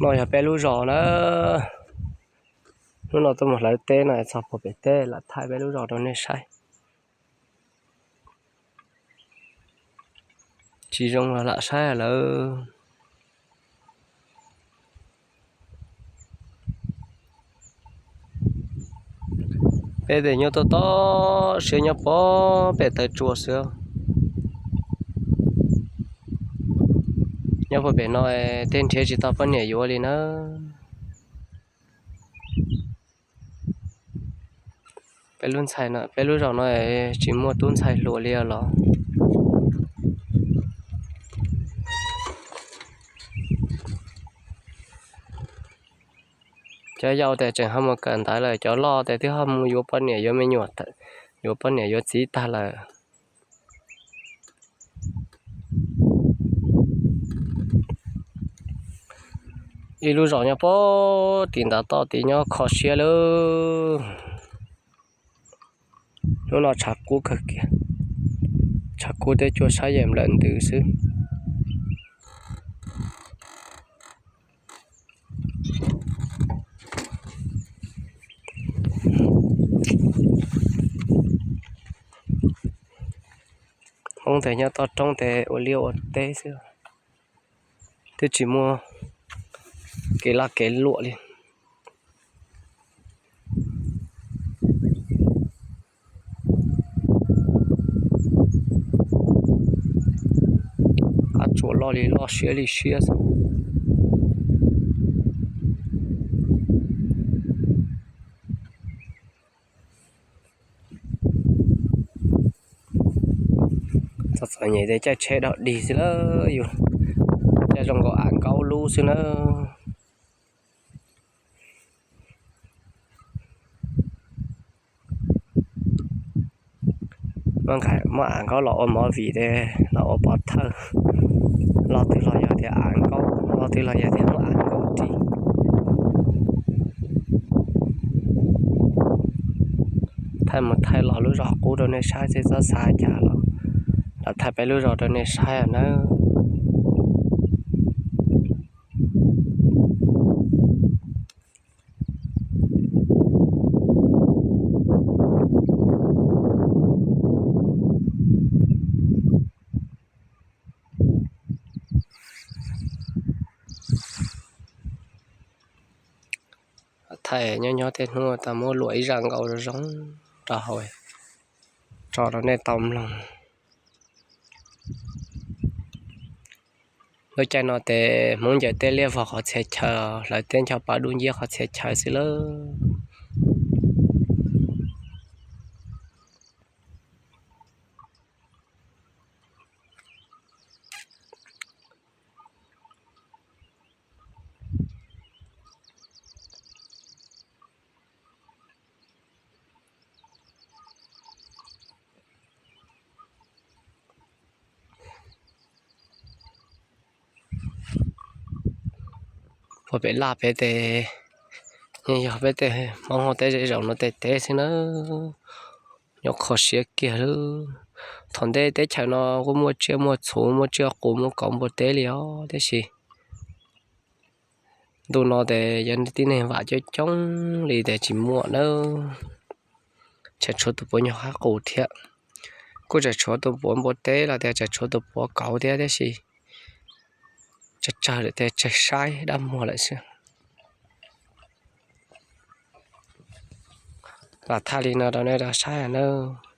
No yog peb lub zos na. Hnub no tuaj mus hlawv teb no txog puag pem teb, lam thaij peb lub zos rau nej saib. Tsis zoo los lam saib lawm. Peb tes nyuj tuaj toj siab nyob puag pem taw tsua xwb. Nyob puag pem no tej nrhiav tsis tau poj niam yuav li na. Peb lub ntxhais no, peb lub zos no tsis muaj tub ntxhais hluas li los. Cov yau tes tseem ho mus kawm ntawv lawm, cov loj tes twb ho mus yuav poj niam yuav me nyuam, yuav poj niam yuav txiv tag lawm. Ib lub zos nyob puag tim ntav toj tid nyob kho siab lawm. Hnub no tshav kub kawg kiag, tshav kub thiab cua sab yam nplawm ntws xwb. Hmoob tes nyob toj roob tes ua liaj ua teb xwb, twb tsis muaj kev laj kev luam li. Qab tsuas loj li loj siab li siab xwb. Txom txom nyem tes caij tsheb dog dig xwb lawm yus, caij zoo nkaus av nkaub lub xwb na. Muab av nkaub los ua movie tes los ua pov thawj, lo twg los yog tias av nkaub, lo twg los yog tias muab av nkaub ris. Thaij mus thaij los lub zos qub rau nej saib xwb, txhob xav cas los, los thaij peb lub zos rau nej saib nawb. Thaij nyob nyob tej hnub tau muab luam ib zaj nkaus zoo zoo rau hauv tso rau nej tau mloog. Lub caij no tes Hmoob ncaws teb liab vog qhov txhia chaw, hlawv teb ncho pab dub nciab qhov txhia chaw xwb lawm. Puag pem laj pem tes yeej yog peb tej Hmoob hauv teb zej zaum no tej teb xwb na. Nyob kho siab kiag lawm. Thaum ntej teb chaws no kuj muaj tsiaj muaj txhu, muaj tsiaj qus muaj kauv npua teb li os, tiam sis ntu no tes yog tib neeg vam coob coob li tes tsis muaj nawb. Tseem tshuav tus puav nyuag qab qus thiab. Kuj tseem tshuav tus puav npua teb los tias tseem tshuav tus puav kauv thiab, tiam sis tsawg tsawg lawm, tias tsawg saib dab muag lawm xwb. Los thaij li no rau nej saib nawb.